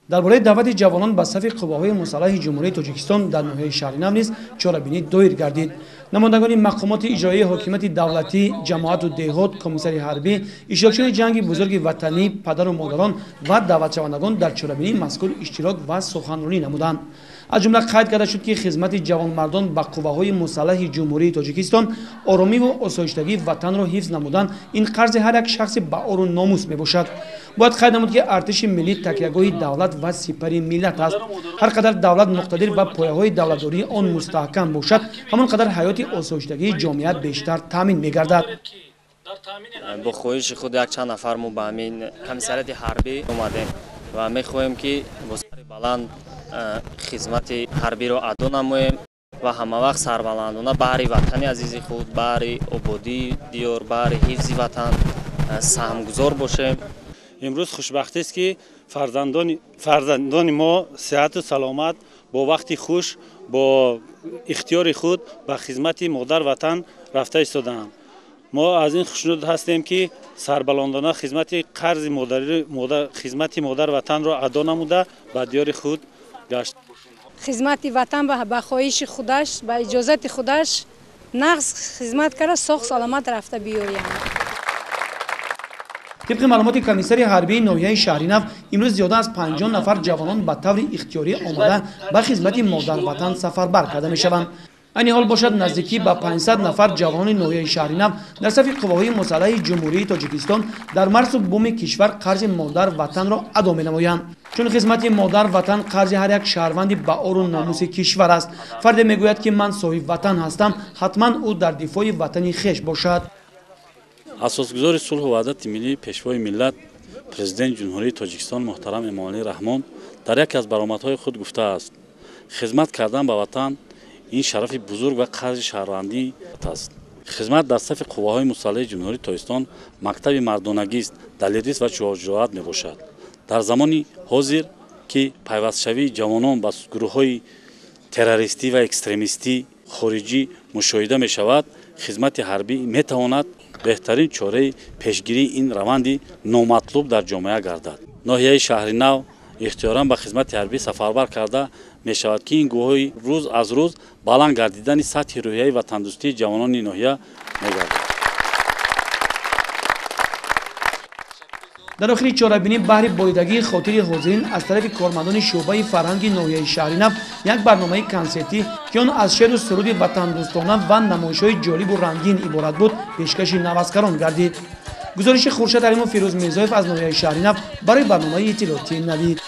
Дар бораи даъвати ҷавонон ба сафи қувваҳои мусаллаҳи Ҷумҳурии Тоҷикистон дар ноҳияи Шаҳринав низ чорабинӣ доир гардид. Намояндагони мақомоти иҷроияи ҳокимияти давлатӣ, ҷамоату деҳот, комиссари ҳарбӣ, иштирокчиёни ҷанги бузурги ватанӣ, падару модарон ва даъватшавандагон дар чорабинии мазкур иштирок ва суханронӣ намуданд. Аз ҷумла қайд карда шуд, ки хизмати ҷавонмардон ба қувваҳои мусаллаҳи Ҷумҳурии Тоҷикистон, оромиву осоиштагии ватанро ҳифз намудан ин қарзи ҳар як шахси баору номус мебошад. Бояд қайд намуд, ки артиши миллӣ такягоҳи давлат ва сипари миллат аст. Ҳар қадар давлат муқтадир ва пояҳои давлатдории он мустаҳкам бошад, ҳамон қадар ҳаёти осоиштагии ҷомеа бештар таъмин мегардад. Бо хоҳиши худ якчанд нафар мо ба ҳамин комиссариати ҳарбӣ омадем ва мехоҳем, ки бо сари баланд хизмати ҳарбиро адо намоем ва ҳамавақт сарбаландона баҳри ватани азизи худ, баҳри ободии диёр, баҳри ҳифзи ватан саҳмгузор бошем. Имрӯз хушбахтист, ки фарзандони мо сиҳату саломат, бо вақти хуш, бо ихтиёри худ ба хизмати модар ватан рафта истодаанд. Мо аз ин хушнуд ҳастем, ки сарбаландона хизмати қарзи хизмати модар ватанро адо намуда ба диёри худ гашт. Хизмати ватан ба хоҳиши худаш, ба иҷозати худаш нағз хизмат карда, соғ саломат рафта биёянд. Тибқи маълумоти комиссари ҳарбии ноҳияи Шаҳринав, имрӯз зиёда аз 50 нафар ҷавонон ба таври ихтиёрӣ омода ба хизмати модарватан сафарбар карда мешаванд. Айни ҳол бошад, наздикӣ ба 500 нафар ҷавонони ноҳияи Шаҳринав дар сафи қувваҳои мусаллаҳи Ҷумҳурии Тоҷикистон дар марзу буми кишвар қарзи модар ватанро адо менамоянд. Чун хизмати модар ватан қарзи ҳар як шаҳрванди баору номуси кишвар аст. Фарде мегӯяд, ки ман соҳиби ватан ҳастам, ҳатман ӯ дар дифои ватани хеш бошад. Асосгузори сулҳу ваҳдати миллӣ, пешвои миллат, Президенти Ҷумҳурии Тоҷикистон муҳтарам Эмомалӣ Раҳмон дар яке аз баромадҳои худ гуфтааст: хизмат кардан ба ватан ин шарафи бузург ва қарзи шаҳрвандӣ аст. Хизмат дар сафи қувваҳои мусаллаҳи Ҷумҳурии Тоҷикистон мактаби мардонагист, далерист ва шуҷоат мебошад. Дар замони ҳозир, ки пайвастшавии ҷавонон ба гурӯҳҳои террористӣ ва экстремистӣ хориҷӣ мушоҳида мешавад, хизмати ҳарбӣ метавонад беҳтарин чораи пешгирии ин раванди номатлуб дар ҷомеа гардад. Ноҳияи Шаҳринав ихтиёран ба хизмати ҳарбӣ сафарбар карда мешавад, ки ин гувоҳи рӯз аз рӯз баланд гардидани сатҳи рӯҳияи ватандӯстии ҷавонони ноҳия мегардад. Дар охири чорабинӣ баҳри болидагии хотири ҳозирин аз тарафи кормандони шӯъбаи фарҳанги ноҳияи Шаҳринав як барномаи консертӣ, ки он аз шеъру суруди ватандӯстона ва намоишҳои ҷолибу рангин иборат буд, пешкаши наваскарон гардид. Гузориши Хуршед Алимов, Фирӯз Мирзоев аз ноҳияи Шаҳринав барои барномаи иттилоотии Навид.